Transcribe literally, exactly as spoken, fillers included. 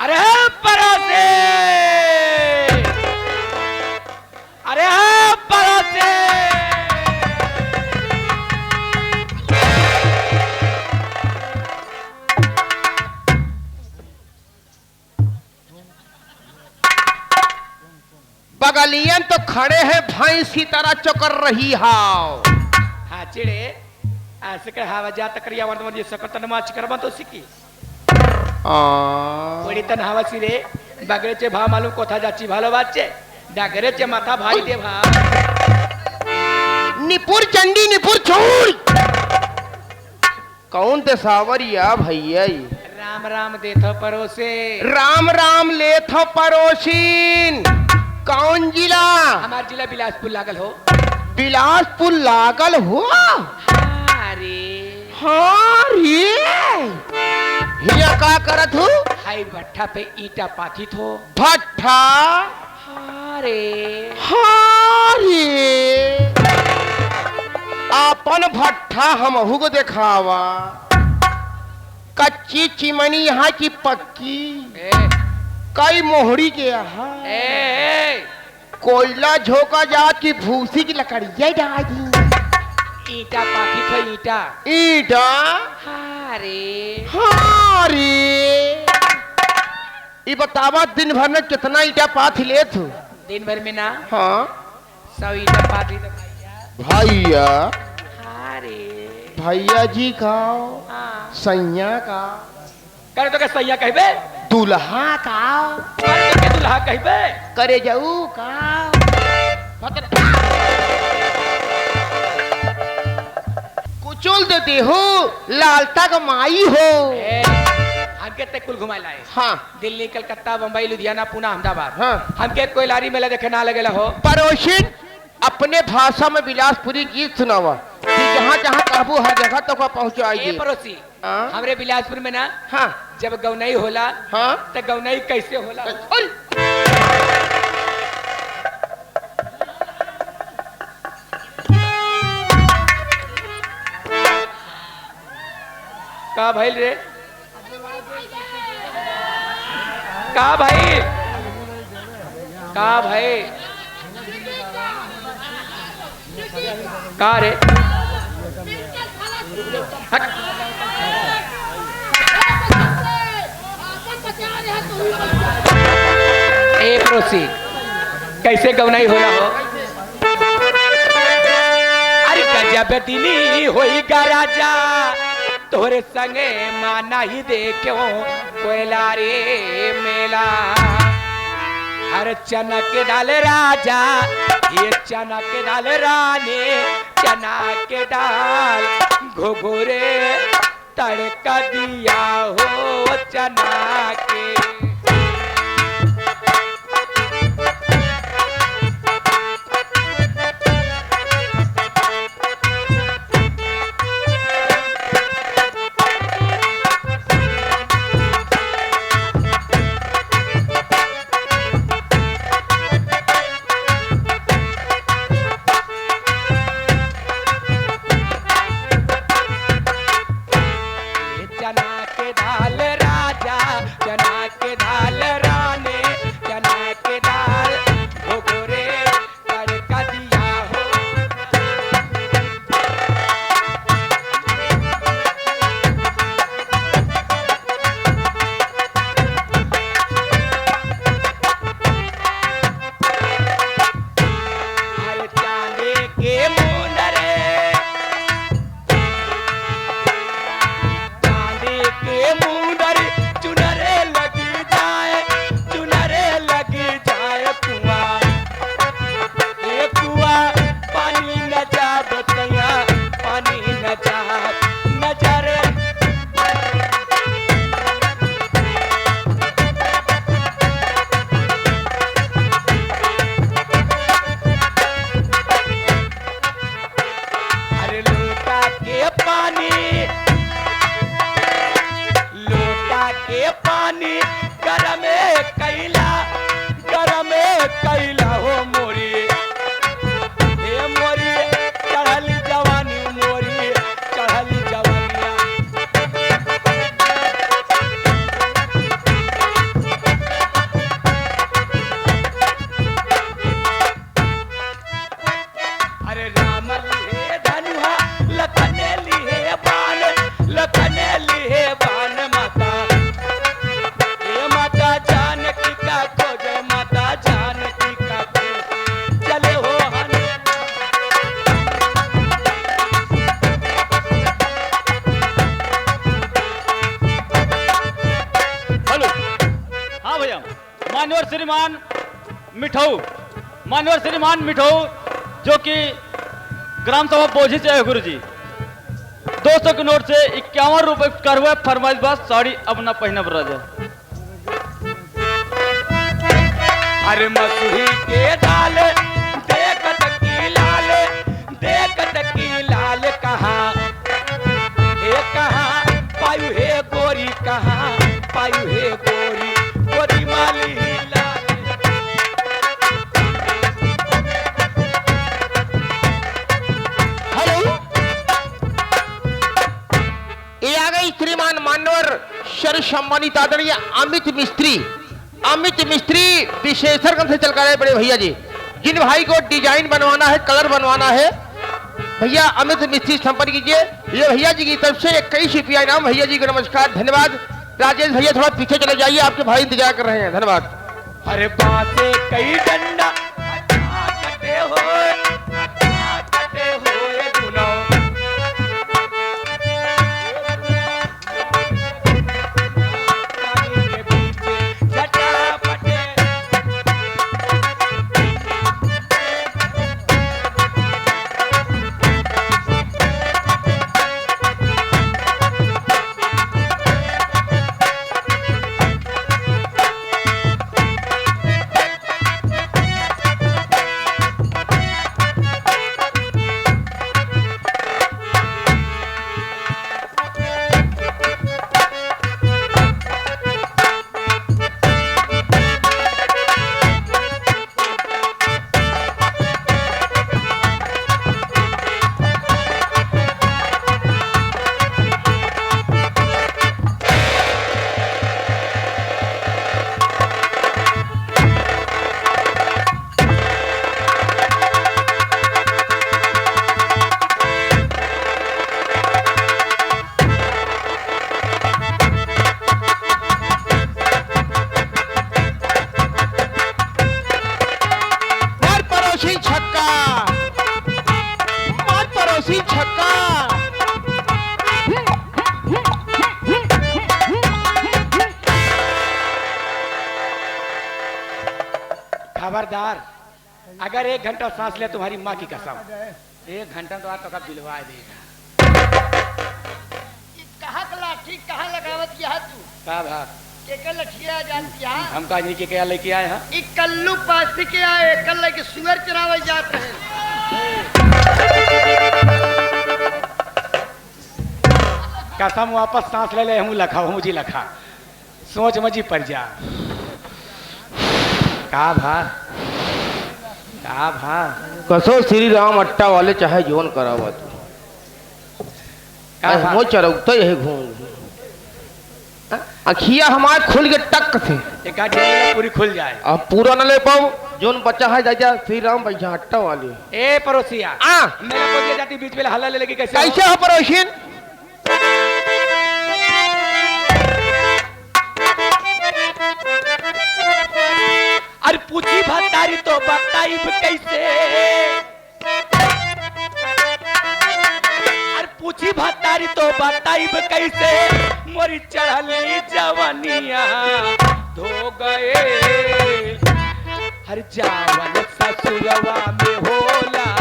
अरे पड़ोसी, अरे पड़ोसी। बगलियन तो खड़े हैं, भैंस की तरह चोकर रही हाव। हाँ, चिड़े, ऐसे कर हवा जा तकरिया वर्तमान ये सकत नमा चिकर बन तो सिकी। आ। बड़ी तन हवा सी रे, बगरे चे भा मालूम कोथा जाची भालो बाचे, डगरे चे माथा भाई दे भा। निपुर चंडी, निपुर चूड़। कौन देसावरिया भैया ई? राम राम देथो परोसे। राम राम लेथो परोसिन। कौन जिला? हमार जिला बिलासपुर लागल हो। बिलासपुर लागल हो? हाँ रे। हाँ रे। हिया का करत हो? हाई भट्ठा पे ईंटा पाथित हो। भट्ठा? हाँ रे। हाँ रे। आपन भट्ठा हमहू को देखावा। कच्ची चिमनी यहाँ की पक्की? ए। कई मोहड़ी के यहाँ? ए, ए। कोयला झोंका जात की भूसी की लकड़िया डाली। ईंटा पाथित हो ईंटा। ईंटा? हाँ रे। हाँ रे। ई बतावा, दिन भर में कितना ईंटा पाथ लेत हो? दिन भर में ना? हाँ। सौ ईंटा पाथ ली तो भैया। भैया। हाँ रे। भैया जी का? हाँ। सैया का? करे तो के सैया कहबे? दुल्हा का? करे तो के दुल्हा कहबे? करे जाऊ का? भतर-, कुचल दे देहु, लालता का माई हो। ए, हमके ते कुल घुमाए लाए। हाँ। दिल्ली, कलकत्ता, बम्बई, लुधियाना, पुणे, अहमदाबाद। हाँ। हमके कोई लारी मेला देखे ना लगेला हो। परोसिन, अपने भाषा में बिलासपुरी गीत सुनावा। तू जहाँ जहाँ कहबू, हर जगह तोका पहुँचाई ए दे। परोसी, हाँ? हमरे बिलासपुर में ना, हाँ। जब गौनई होला, हाँ। त गौनई कैसे होला? अरे! का भइल रे? का भइल? का भइल? का रे? हट। ए परोसी, कैसे गौनई होला हो? अरे गजब दिनी होई गा राजा, तोहरे संगे माना ही देख्यो कोयला रे मेला। हर चना के डाल राजा, ये चना के डाल रानी, चना के डाल घुघुरे तड़का दिया हो चना के। चना के दाल राजा, चना के दाल रानी, चना के दाल घुघुरे तड़का दिया हो। अरे चांदी के मुंदरे, चांदी के मुंदरे, चुनरे लगी जाए, चुनरे लगी जाए कुआं। ए कुआं पानी न जा बतैया, पानी न जा, न जा रे। अरे लोटा के पानी, लोटा के पानी गरमे कैला, गरमे कैला हो मोरी, हे मोरी चढ़ल जवानी, मोरी चढ़ल जवानिया। मान्यवर श्रीमान मिठऊ, मान्यवर श्रीमान मिठऊ, जो कि ग्राम सभा बोझी से है गुरुजी, दो सौ के नोट से इक्यावन रुपए का हुआ फरमाइश बा, साड़ी अब ना पहनब राजा। अरे मसूरी के दाल देखत की लाल, देखत की लाल कहाँ, ए कहाँ पायु हे गोरी, कहाँ पायु हे गोरी, गोरी माली लाल। हेलो, ये आ गई श्रीमान मान्यवर सर्व सम्मानित आदरणीय अमित मिस्त्री। अमित मिस्त्री विशेषरगंज से चल कर आए बड़े भैया जी। जिन भाई को डिजाइन बनवाना है, कलर बनवाना है, भैया अमित मिस्त्री से संपर्क कीजिए। ये भैया जी की तरफ से इक्कीस रुपया इनाम। भैया जी को नमस्कार, धन्यवाद। राजेश भैया थोड़ा पीछे चले जाइए, आपके भाई इंतजार कर रहे हैं। धन्यवाद। अरे बांसे कई डंडा कटे हो, कटे हो ये दुनो। मार परोसी छक्का, मार परोसी छक्का। खबरदार, अगर एक घंटा सांस ले तुम्हारी माँ की कसम। एक घंटा तो आज तो का बिलवा देगा। ई कहाँ का लाठी, कहाँ लगावत यह तू? का भा? केकर लठिया जात यह? हम का नहीं के क्या लेके आए हैं? ई कल्लू पासी के आए, कल लेके सुअर चरावे जात रहे। कसम वापस सांस ले ले, हूँ लखा, हूँ जी लखा। सोच मजी पड़ जा। का भा? का भा? कसो श्री राम अट्टा वाले चाहे जोन करावा तू। का अरे भा? मो चरौता यही घूम। अखिया हमार खुल के टक से। एक आध दिन में पूरी खुल जाए। अब पूरा न ले पाऊ, जोन बचा है जा जा श्री राम भैया अट्टा वाले। ए परोसिया। आ। मेरा बोलिया जाती बीच में हल्ला ले लेगी कैसे हो? कैसे हो परोसिन? अरे पूछी भतारी तो बताइब कैसे? अरे पूछी भतारी तो बताइब कैसे? मोरी चढ़ली जवनिया धो गए। हर जावन ससुरवा में होला।